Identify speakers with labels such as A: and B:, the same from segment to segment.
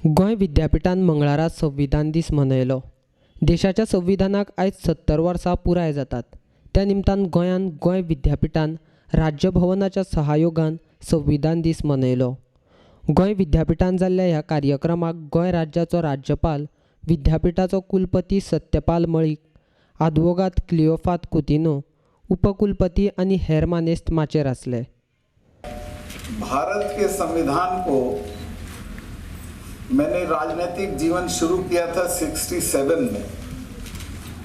A: गोंय विद्यापिठान मंगळारा संविधान दीस मनयलो. देशाच्या संविधानाक आयज 70 वर्सां पुराय जातात. त्या निमतान गोंयान गोंय विद्यापिठान राज्यभवनाच्या सहयोगान संविधान दीस मनयलो. गोंय विद्यापिठान जाल्ल्या ह्या कार्यक्रमाक गोंय राज्याचो राज्यपाल, विद्यापिठाचो कुलपती सत्यपाल मळीक, आदवोगाद क्लियोफात कुतिनो, उपकुलपती आनी हेर मानेस्त माचयेर आसले.
B: भारत के संविधान को मैंने राजनीतिक जीवन शुरू किया था 67 में.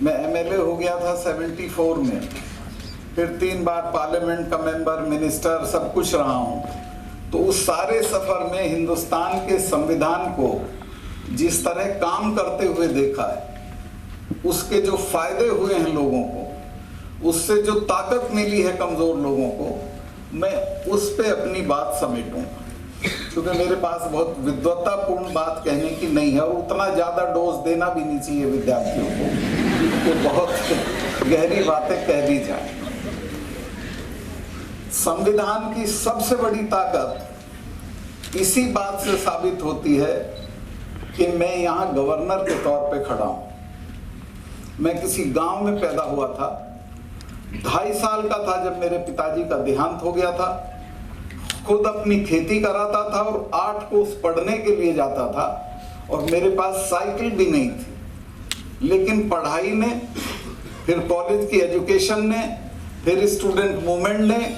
B: मैं एमएलए हो गया था 74 में. फिर 3 बार पार्लियामेंट का मेंबर, मिनिस्टर सब कुछ रहा हूँ. तो उस सारे सफ़र में हिंदुस्तान के संविधान को जिस तरह काम करते हुए देखा है, उसके जो फायदे हुए हैं लोगों को, उससे जो ताकत मिली है कमज़ोर लोगों को, मैं उस पे अपनी बात समेटूंगा, क्योंकि मेरे पास बहुत विद्वत्तापूर्ण बात कहने की नहीं है और उतना ज़्यादा डोज देना भी नहीं चाहिए विद्यार्थियों को कि बहुत गहरी बातें कह दी जाए. संविधान की सबसे बड़ी ताकत इसी बात से साबित होती है कि मैं यहाँ गवर्नर के तौर पे खड़ा हूँ. मैं किसी गांव में पैदा हुआ था. 2.5 साल का था जब मेरे पिताजी का देहांत हो गया था. खुद अपनी खेती कराता था और 8 कोस पढ़ने के लिए जाता था और मेरे पास साइकिल भी नहीं थी. लेकिन पढ़ाई ने, फिर कॉलेज की एजुकेशन ने, फिर स्टूडेंट मूवमेंट ने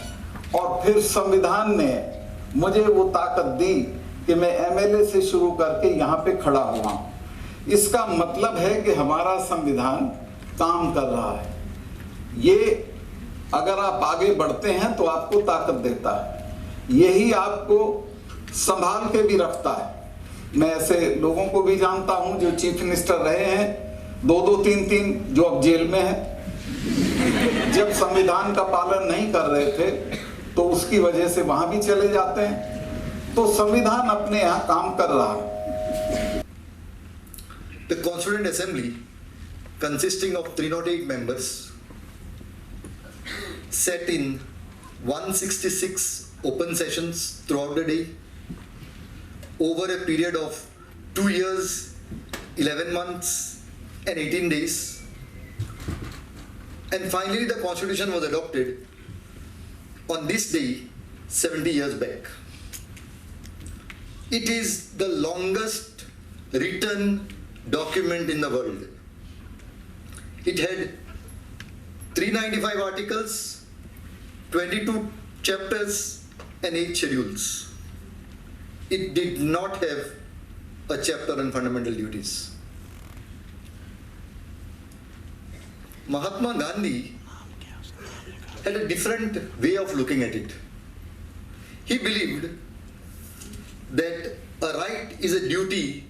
B: और फिर संविधान ने मुझे वो ताकत दी कि मैं एमएलए से शुरू करके यहाँ पे खड़ा हुआ हूँ. इसका मतलब है कि हमारा संविधान काम कर रहा है. ये अगर आप आगे बढ़ते हैं तो आपको ताकत देता है, यही आपको संभाल के भी रखता है. मैं ऐसे लोगों को भी जानता हूं जो चीफ मिनिस्टर रहे हैं, 2-2, 3-3, जो अब जेल में हैं. जब संविधान का पालन नहीं कर रहे थे तो उसकी वजह से वहां भी चले जाते हैं. तो संविधान अपने यहाँ काम कर रहा है.
C: The Constituent Assembly, consisting of 308 members, sat in 166 open sessions throughout the day over a period of 2 years, 11 months and 18 days. And finally the Constitution was adopted on this day 70 years back. It is the longest written document in the world. It had 395 articles, 22 chapters and 8 schedules. It did not have a chapter on fundamental duties. Mahatma Gandhi had a different way of looking at it. He believed that a right is a duty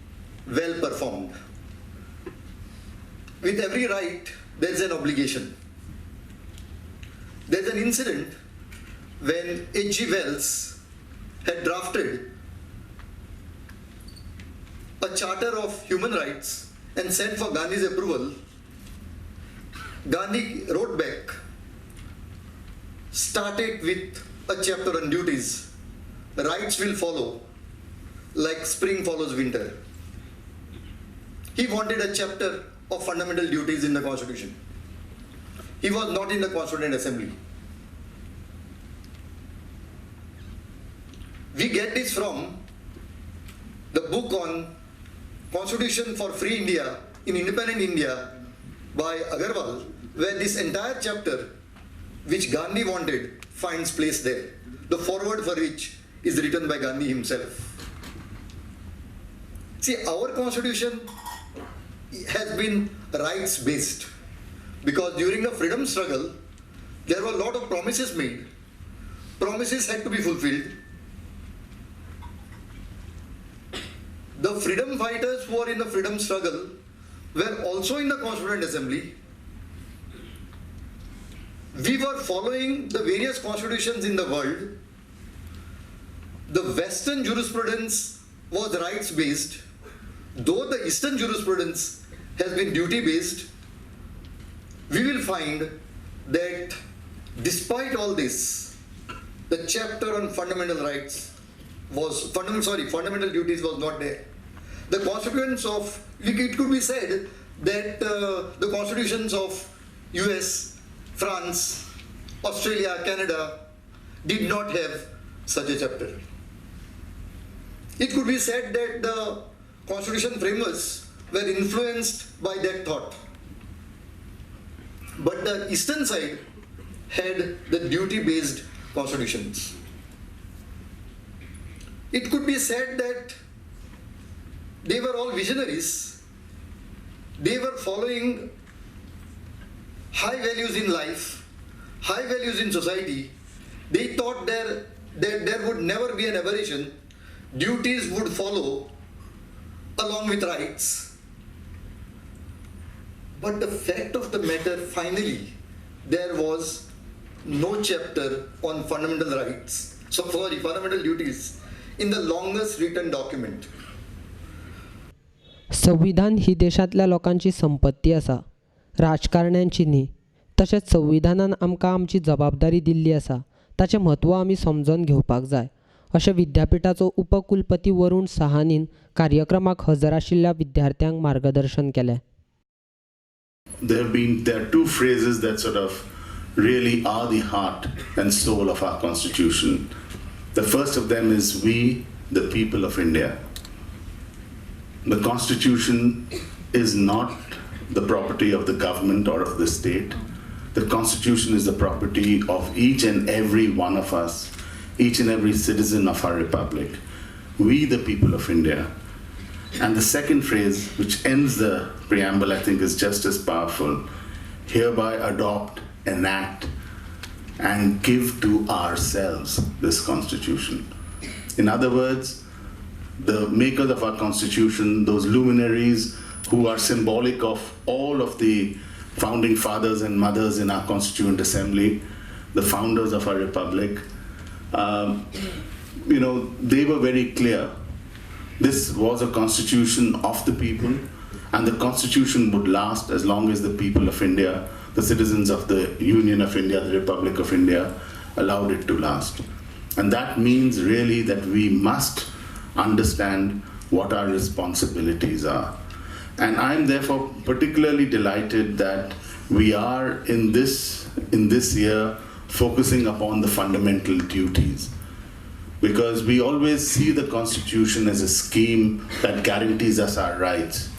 C: well performed. With every right, there is an obligation. There is an incident when H.G. Wells had drafted a charter of human rights and sent for Gandhi's approval. Gandhi wrote back, started with a chapter on duties. Rights will follow like spring follows winter. He wanted a chapter of fundamental duties in the Constitution. He was not in the Constituent Assembly. We get this from the book on Constitution for Free India in Independent India by Agarwal, where this entire chapter, which Gandhi wanted, finds place there. The foreword for which is written by Gandhi himself. See, our Constitution has been rights-based, because during the freedom struggle, there were a lot of promises made. Promises had to be fulfilled. The freedom fighters who were in the freedom struggle were also in the Constituent Assembly. We were following the various constitutions in the world. The Western jurisprudence was rights-based, though the Eastern jurisprudence has been duty-based. We will find that despite all this, the chapter on fundamental rights was fundamental, sorry, fundamental duties was not there. The constituents of, it could be said that the constitutions of US, France, Australia, Canada did not have such a chapter. It could be said that the constitution framers were influenced by that thought. But the eastern side had the duty-based constitutions. It could be said that they were all visionaries. They were following high values in life, high values in society. They thought that there would never be an aberration. Duties would follow along with rights. But the fact of the matter, finally, there was no chapter on fundamental rights, fundamental duties in the longest written document.
A: संविधान ही देशांतल्या लोकांची संपत्ती आसा, राजकारण्यांची न्ही. तशेंच संविधानान आमकां आमची जबाबदारी दिल्ली आसा, ताचें म्हत्व आमी समजून घेवपाक जाय अशें विद्यापिठाचो उपकुलपती वरुण सहानीन कार्यक्रमाक हजर आशिल्ल्या विद्यार्थ्यांक मार्गदर्शन केलें.
D: There are two phrases that sort of really are the heart and soul of our constitution. The first of them is we, the people of India. The constitution is not the property of the government or of the state. The constitution is the property of each and every one of us, each and every citizen of our republic. We, the people of India. And the second phrase, which ends the preamble, I think is just as powerful. Hereby adopt, enact, and give to ourselves this constitution. In other words, the makers of our constitution, those luminaries who are symbolic of all of the founding fathers and mothers in our Constituent Assembly, the founders of our republic, they were very clear. This was a constitution of the people, and the constitution would last as long as the people of India, the citizens of the Union of India, the Republic of India, allowed it to last. And that means really that we must understand what our responsibilities are. And I'm therefore particularly delighted that we are in this year focusing upon the fundamental duties, because we always see the Constitution as a scheme that guarantees us our rights.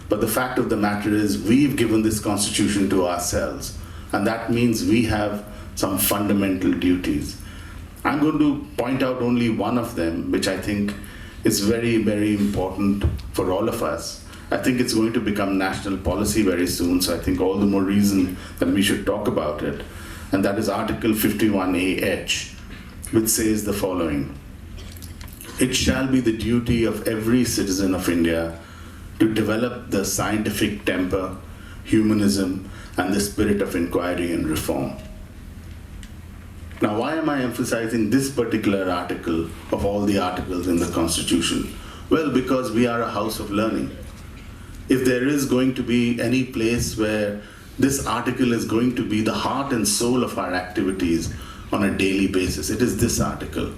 D: But the fact of the matter is we've given this Constitution to ourselves, and that means we have some fundamental duties. I'm going to point out only one of them, which I think is very, very important for all of us. I think it's going to become national policy very soon, so I think all the more reason that we should talk about it. And that is Article 51AH, which says the following. It shall be the duty of every citizen of India to develop the scientific temper, humanism, and the spirit of inquiry and reform. Now, why am I emphasizing this particular article of all the articles in the Constitution? Well, because we are a house of learning. If there is going to be any place where this article is going to be the heart and soul of our activities on a daily basis, it is this article.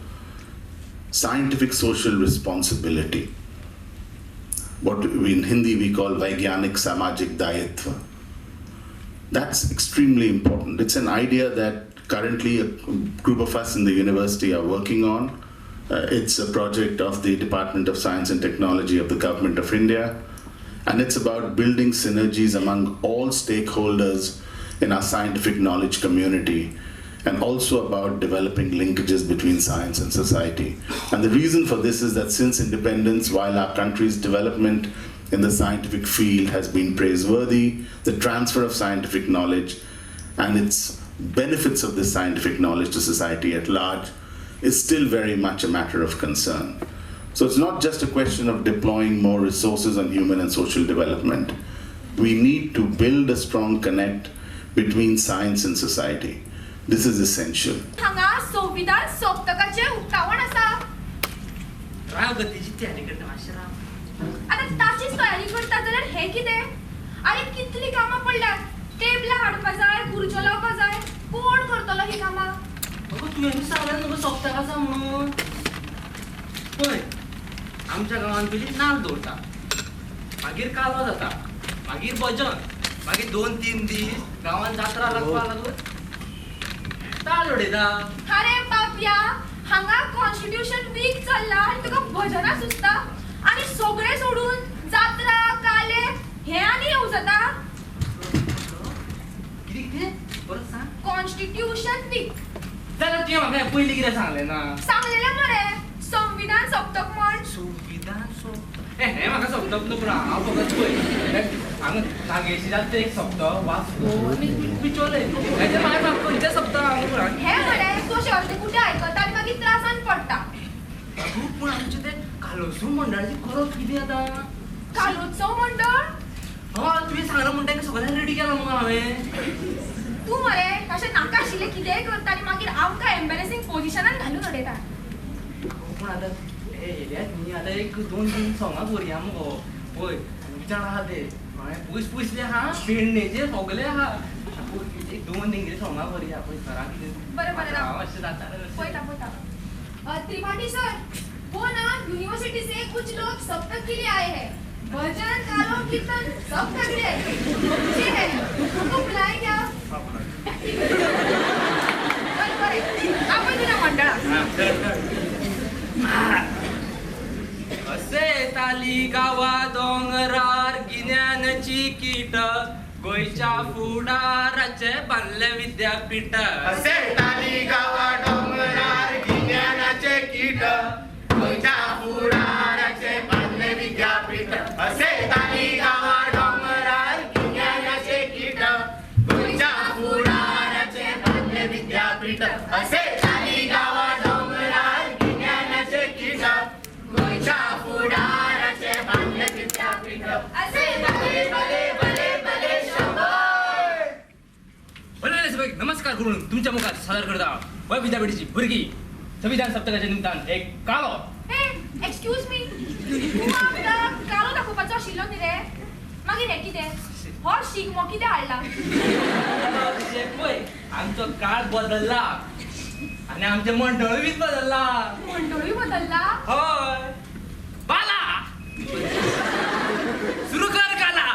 D: Scientific social responsibility. What in Hindi we call Vaigyanik Samajik Dayitva. That's extremely important. It's an idea that currently a group of us in the university are working on. It's a project of the Department of Science and Technology of the Government of India. And it's about building synergies among all stakeholders in our scientific knowledge community, and also about developing linkages between science and society. And the reason for this is that since independence, while our country's development in the scientific field has been praiseworthy, the transfer of scientific knowledge and its benefits of this scientific knowledge to society at large is still very much a matter of concern. So it's not just a question of deploying more resources on human and social development. We need to build a strong connect between science and society. This is essential.
E: हांगा संविधान सप्तकाचें उक्तावण आसा.
F: राव गो तेजी तयारी करता मातशें राव.
E: आतां ताचीच तयारी करता जाल्यार हें कितें? आनी कितलीं कामां पडल्यात. टेबलां हाडपा जाय, खुर्च्यो लावपा जाय. कोण करतलो हीं कामां?
F: अगो तुवें सांगलें न्हू सप्तक आसा म्हणून. पळय आमच्या गांवांत पयलीं नाल्ल दवरता, मागीर कालो जाता, मागीर भजन, मागीर 2-3 दीस गांवांत जात्रा लागपाक लागून ताल उडयता.
E: अरे बापया, हांगा कॉन्स्टिट्यूशन वीक चल्ला आनी तुका भजनां सुचता आनी सगळें सोडून जात्रा काले हे आनी येवजता.
F: कितें कितें परत सांग.
E: कॉन्स्टिट्यूशन वीक
F: जाल्यार तुवें म्हाका पयलीं कितें सांगलें ना?
E: सांगलेलें मरे, संविधान सप्तक म्हण.
F: संविधान सप्तक हें म्हाका सप्तक न्हू, पूण हांव फकत पळय हांगा नागेशी जाता एक सप्तक वास्को आनी बिचोले हेच्या भायर म्हाका खंयचें सप्तक हांगा पूण
E: हे मरे तूं अशें अर्दे कुटे आयकता आनी मागीर त्रासान पडटा.
F: आगो पूण आमचें तें कालोत्सव मंडळाचें करप कितें आतां?
E: कालोत्सव मंडळ?
F: हय, तुवें सांगलां म्हणटा तांकां सगळ्यांक रेडी केलां मगो हांवें.
E: तूं मरे अशें नाका आशिल्लें कितेंय करता आनी मागीर आमकां एम्बेरेसींग पोजिशनान घालून उडयता.
F: पूण आतां हे येयल्यात न्ही, आतां एक 2-3 सोंगां करुया मगो. पळय खूब जाण आहा ते, कळ्ळें, पयस पयसले आहा, पेडणेचे सगळे आहा. एक 2-3 कितें सोंगां करुया, पळय सरां कितें.
E: बरें बरें राव,
F: अशें जाता.
E: पळयता पळयता. त्रिपाठी सर, वो ना यूनिवर्सिटी से कुछ लोग सप्तक के लिए आए हैं, भजन कालो कीर्तन सब तगड़े हैं, अच्छे हैं, उनको बुलाए क्या? बरें बरें, आपण तुझ्या मंडळाक.
F: असे ताली गावा दोंगरार गिन्यानाची कीट, गोंयच्या फुडाराचे बांदले विद्यापीठ.
G: असे ताली गावा डोंगरार गिन्यानाचे कीट, गोंयच्या फुडाराचे बांदले विद्यापीठ. असे ताली गावा डोंगरार गिन्यानाचे कीट, गोंयच्या फुडाराचे बांदले विद्यापीठ. असे ताली गावा डोंगरार गिन्यानाचे कीट, गोंयच्या फुडाराचे बांदले विद्यापीठ.
E: असे भले भले भले भले शंभर.
F: बरे सभेक नमस्कार करून तुमच्या मुखार सादर करता गोंय विद्यापीठाची भुरगीं संविधान सप्तकाच्या निमतान एक कालो.
E: हे एक्सक्यूज मी, तूं आमकां कालो दाखोवपाचो आशिल्लो न्ही रे, मागीर हें कितें हो शिगमो कितें हाडला?
F: पळय आमचो काळ बदल्ला आनी आमचें मंडळूय बी बदल्ला.
E: मंडळूय बदल्ला?
F: हय. बाला सुरू कर काला.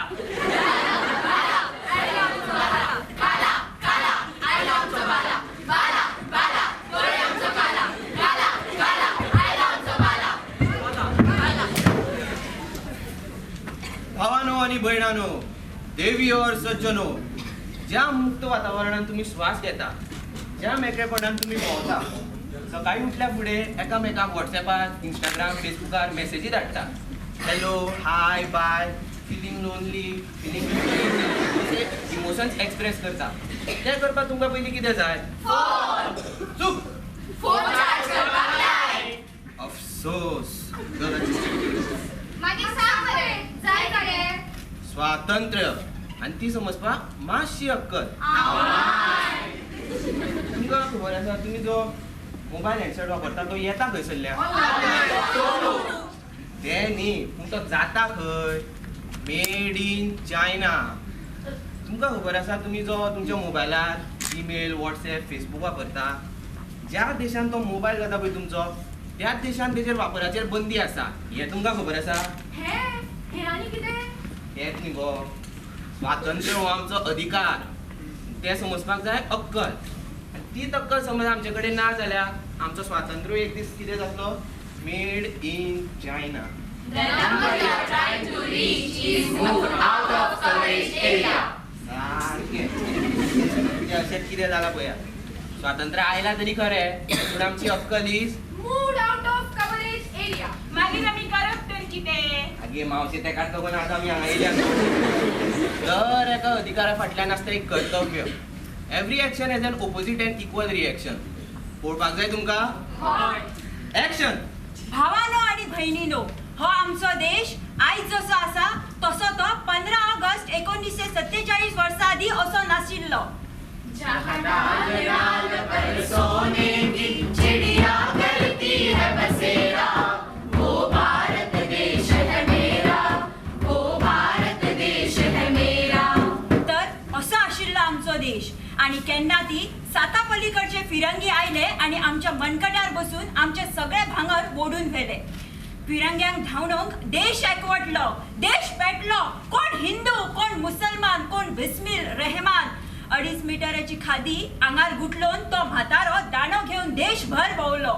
G: भावानो आणि भयणानो, देवी और सज्जनो, ज्या मुक्त वातावरणात तुम्ही श्वास घेता, ज्या मेकळेपणान तुमी भोंवता, सकाळी उठल्या फुडें एकामेकाक वॉट्सॅपार, इंस्टाग्राम, फेसबुकार मॅसेजी धाडटा, hello, hi, bye, feeling lonely, feeling अशे इमोशन्स एक्सप्रेस करता. तें करपाक तुमकां पयलीं कितें जाय? चूक. अफसोस.
E: मागीर सांग मरे, जाय काय?
G: स्वातंत्र्य आनी ती समजपाक मातशी अक्कल. तुमकां खबर आसा तुमी जो मोबायल हँडसेट वापरता तो येता खंयसरल्यान? तें न्ही, पूण तो जाता खंय? Made in China. तुमकां खबर आसा तुमी जो तुमच्या मोबायलार ईमेल, वॉट्सॅप, फेसबूक वापरता, ज्या देशान तो मोबायल जाता पळय तुमचो, त्याच देशान तेजेर वापराचेर बंदी आसा, हें तुमकां खबर आसा?
E: हें आनी कितें?
G: हेंच न्ही गो, स्वातंत्र्य हो आमचो अधिकार, तें समजपाक जाय अक्कल. आनी तीच अक्कल समज आमचे कडेन ना जाल्यार आमचो स्वातंत्र्य एक दीस कितें जातलो? Made in China. सारकें. अशें कितें जालां पळया, स्वातंत्र्य आयलां तरी खरें, पूण आमची अक्कल is
E: moved out of coverage area.
H: मागीर आमी करप तर कितें?
G: आगे मावशे, तेकाच लागून आतां आमी हांगा येयल्या. दर एका अधिकारा फाटल्यान आसता एक कर्तव्य. Every action has an opposite and equal reaction. पळोवपाक जाय तुमकां? एक्शन.
H: भावानो आनी भयणीनो, हो आमचो देश आयज जसो आसा तसो तो 15 ऑगस्ट 1947 वर्सां आदीं असो नाशिल्लो.
I: सोने की चिड़िया करती है बसेरा, वो भारत देश है मेरा, वो भारत देश है मेरा.
H: तर असो आशिल्लो आमचो देश. आनी केन्ना ती साता पलीकडचे फिरंगी आयले आनी आमच्या मनकट्यार बसून आमचे सगळे भांगर ओडून व्हेले. फिरंग्यांक धांवडोवंक देश एकवटलो, देश पेटलो. कोण हिंदू, कोण मुसलमान, कोण बिस्मिल रेहमान. 2.5 मिटराची खादी आंगार गुटलोवन तो म्हातारो दांडो घेवन देशभर भोंवलो.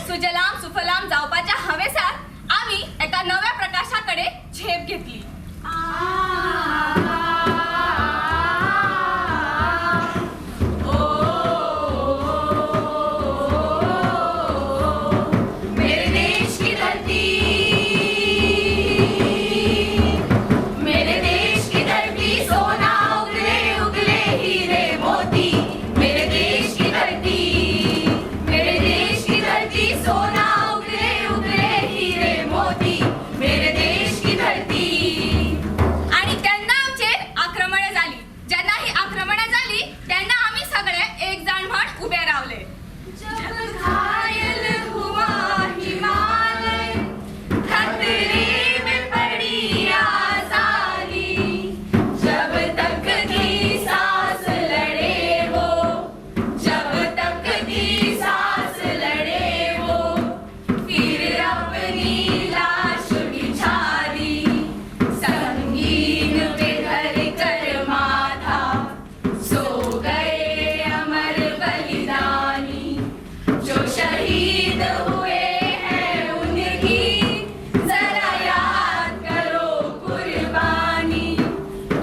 E: सुजलाम सुफलाम जावपाच्या हावेसात आमी एका नव्या प्रकाशाकडे झेप घेतली.
I: मेरे देश की धरती, मेरे देश की धरती, सोना उगले उगले हीरे मोती. मेरे देश की धरती, मेरे देश की धरती, सोना उगले उगले हीरे मोती. मेरे देश की धरती.
E: आणि तेन्ना आमचेर आक्रमणां जाली. जेन्ना ही आक्रमणां जाली तेन्ना आमी सगळे एक जाण म्हण उबे रावले.
I: जब घायल हुआ हिमालय, खतरे में पड़ी आजादी, जब तक थी सांस लड़े वो, जब तक थी सांस लड़े वो, फिर अपनी लाश बिछा दी, संगीन पे धर कर माथा, सो गए अमर बलिदानी. जो शहीद हुए हैं उनकी जरा याद करो कुर्बानी.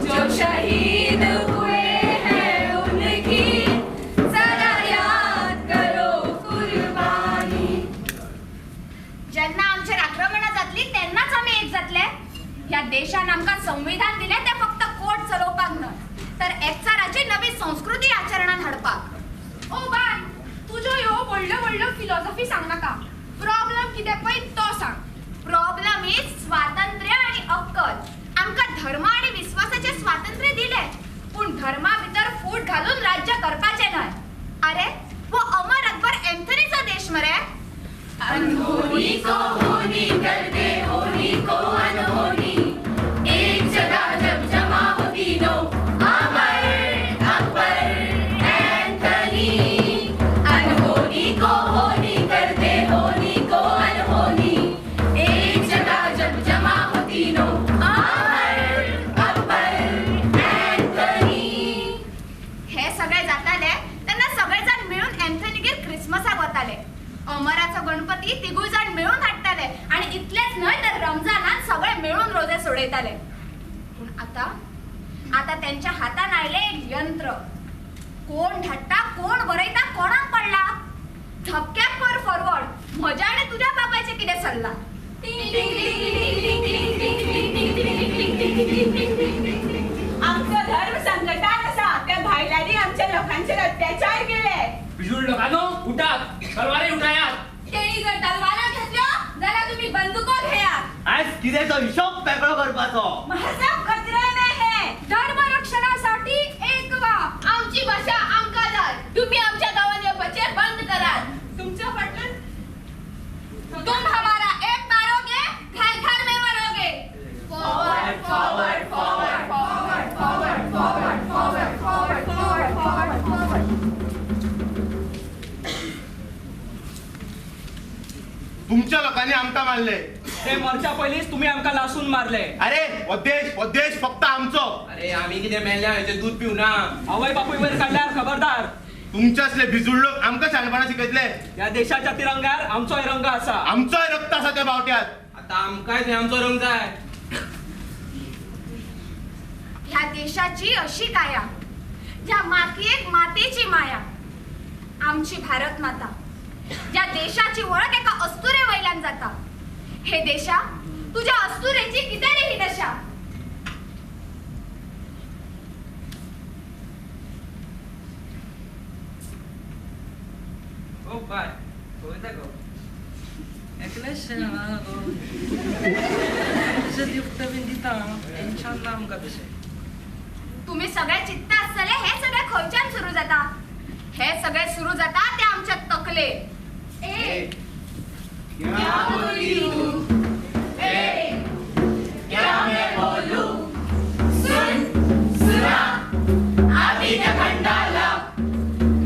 I: जो शहीद हुए हैं उनकी जरा याद करो कुर्बानी.
E: जेन्ना आमचेर आक्रमणां जातली तेन्नाच आमी एक जातले. ह्या देशान आमकां संविधान दिलें तें फक्त कोर्ट चलोवपाक न्हय, तर एकचाराची नवी संस्कृती आचरणान हाडपाक. ओ बाय, तुज्यो ह्यो व्हडल्यो व्हडल्यो फिलॉसॉफी सांगनाका. प्रॉब्लम कितें पळय तो सांग. प्रॉब्लम is स्वातंत्र्य आनी अक्कल. आमकां धर्म आनी विस्वासाचें स्वातंत्र्य दिलें, पूण धर्मा भितर फूट घालून राज्य करपाचें न्हय. अरे वो अमर अकबर एंथनीचो देश मरे.
I: अनहोनी को होनी कर दे, होनी को अनहोनी, एक जगह जब जमा हो तीनों, अमर अकबर एंथनी. अनहोनी को होनी कर दे, होनी को अनहोनी, एक जगह जब जमा हो तीनों, अमर अकबर एंथनी.
E: हे सगळे जाताले तेन्ना सगळे जाण मेळून एंथनीगेर क्रिसमसाक वताले. अमराचो गणपती तिगूय जाण मेळून हाडटाले आनी इतलेच न्हय तर रमजानान सगळे मेळून रोजे सोडयताले. पूण आतां आतां तेंच्या हातान आयलें एक यंत्र. कोण धाडटा, कोण बरयता, कोणाक पडला. धपक्याक पर फॉरवर्ड. म्हज्या आनी तुज्या बापायचें कितें सरलां.
H: आमचो धर्म संकटात आसा. त्या भायल्यांनी आमच्या लोकांनी बायलांचेर अत्याचार केले.
F: बिजूळ लोकांनो उठात, तलवारी उठायात.
E: तेणी जर तलवारा घेतल्यो जाल्यार तुमी बंदुको घेयात.
G: आज कितें तो हिशोब मेकळो करपाचो.
H: महजब खतरे में है.
E: धर्म रक्षणासाठी एक व्हा. आमची भाषा आमकां जाय. तुम्ही आमच्या गावात येवपाचें बंद करात. तुमच्या फाटल्यान तुम हमारा एक मारोगे, घर घर में मरोगे. Forward, forward, forward, forward, forward, forward, forward, forward, forward, forward, forward.
J: तुमच्या लोकांनी आमकां मारले.
F: ते मरच्या पयलींच तुमी आमकां लासून मारले.
J: अरे हो देश फक्त आमचो.
G: अरे आमी कितें मेल्ल्या हेचें दूद पिवना.
F: आवय बापूय वयर काडल्यार खबरदार.
J: तुमचे असले भिजूड लोक आमकां शाणपणां शिकयतले.
F: ह्या देशाच्या तिरंग्यार आमचोय रंग आसा.
J: आमचोय रक्त आसा त्या बावट्यात.
G: आतां आमकांय थंय आमचो रंग जाय.
E: ह्या देशाची अशी काया, ह्या मातयेक मातेची माया, आमची भारत माता. ज्या देशाची वळख एका अस्तुरे वयल्यान जाता. हे देशा, तुझ्या अस्तुरेची कितें रे ही दशा.
F: ओ बाय, कविता गो एकलेशें आहा गो तशें गिफ्ट बीन दिता टेन्शन ना आमकां तशें.
E: तुमी सगळे चिंतता आसतले हे सगळे खंयच्यान सुरू जाता. हे सगळे सुरू जाता ते आमच्या तकले. ए
I: क्या बोली तू, ए क्या मैं बोलूं, सुन सुना आदि का खंडाला,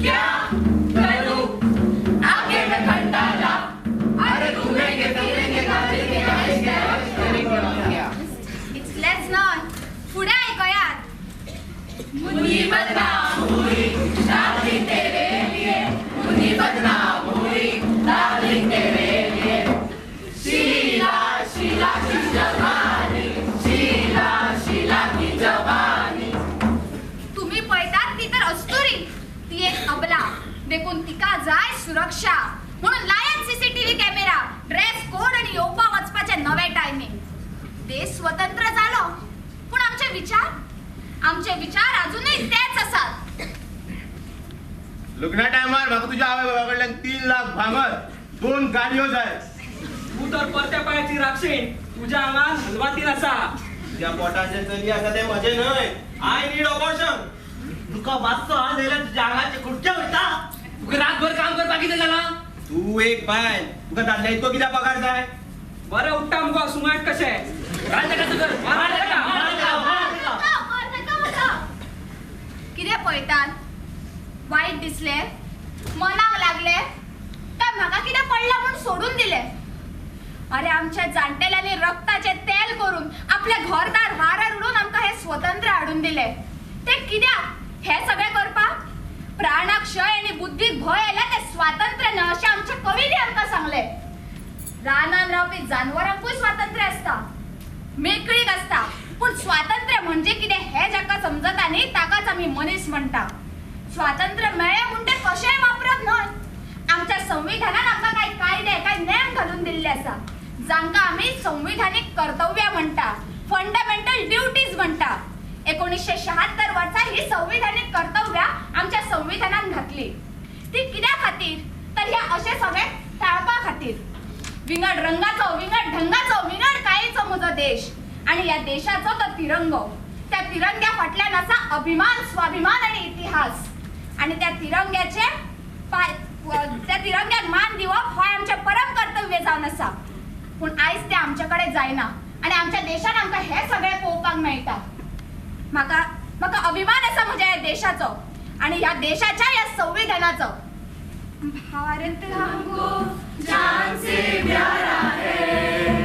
I: क्या करूं आगे मैं खंडाला, अरे घूमेंगे फिरेंगे गाजेंगे गाएंगे करेंगे.
E: इतलेंच न्हय, फुडें आयकयात.
I: मुन्नी बदनाम हुई शादी तेरे लिए, मुन्नी बदनाम हुई डार्लिंग तेरे लिए, शीला शीला की जवानी, शीला शीला की जवानी.
E: तुम्ही पळयतात ती तर अस्तुरी, ती एक अबला, देखून तिका जाय सुरक्षा. म्हणून लायात सीसीटीव्ही कॅमेरा, ड्रेस कोड आनी येवपा वचपाचें नवें टायमींग. देश स्वतंत्र जालो पूण आमचे विचार, आमचे विचार अजूनय तेच आसात.
J: लग्ना टायमार म्हाका तुज्या आवय बाबा कडल्यान 3 लाख भांगर, 2 गाडयो जाय.
F: तूं तर परत्या पांयाची राक्षीण, तुज्या आंगान हलवातीन आसा.
G: तुज्या पोटान जें चली आसा तें म्हजें न्हय. I need abortion.
F: तुका मातसो हात येयल्यार तुज्या आंगाचे कुडके वयता. तुका रातभर काम करपाक कितें जालां?
G: तूं एक बायल, तुका दादल्या इतको कित्याक पगार जाय?
F: बरें उठ्ठा मुगो सुंगाट कशें. मार ताका तुका, मार ताका, मार ताका.
E: कितें पळयतात? वायट दिसलें, मनाक लागलें, काय म्हाका कितें पडलां म्हूण सोडून दिलें? अरे आमच्या जाणटेल्यांनी रक्ताचें तेल करून आपलें घरदार वाऱ्यार उडोवन आमकां हें स्वतंत्र हाडून दिलें. तें कित्याक? हें सगळें करपाक? प्राणाक क्षय आनी बुद्धीक भंय आयल्यार तें स्वातंत्र्य न्हय अशें आमच्या कवींनी आमकां सांगलें. रानान रावपी जानवरांकूय स्वातंत्र्य आसता, मेकळीक आसता, पूण स्वातंत्र्य म्हणजे कितें हें जाका समजता न्ही ताकाच आमी मनीस म्हणटा. स्वातंत्र्य मेळ्ळें म्हूण तें कशेंय वापरप न्हय. आमच्या संविधानान आमकां कांय कायदे, कांय नेम घालून दिल्ले आसा, जांकां आमी संविधानीक कर्तव्यां म्हणटा, फंडामेंटल ड्युटीज म्हणटा. 1976 वर्सा ही संविधानीक कर्तव्यां आमच्या संविधानान घातली. ती कित्या खातीर? तर ह्या अशें सगळें टाळपा खातीर. विंगड रंगाचो, विंगड ढंगाचो, विंगड कायेचो म्हजो देश आनी ह्या देशाचो तो तिरंगो. त्या तिरंग्या फाटल्यान आसा अभिमान, स्वाभिमान आनी इतिहास. आनी त्या तिरंग्याचे त्या तिरंग्याक मान दिवप हो आमचें परम कर्तव्य जावन आसा. पूण आयज तें आमचे कडेन जायना आनी आमच्या देशान आमकां हें सगळें पळोवपाक मेळटा. म्हाका म्हाका अभिमान आसा म्हज्या ह्या देशाचो आनी ह्या देशाच्या ह्या संविधानाचो. भारत हमको जान से प्यारा है.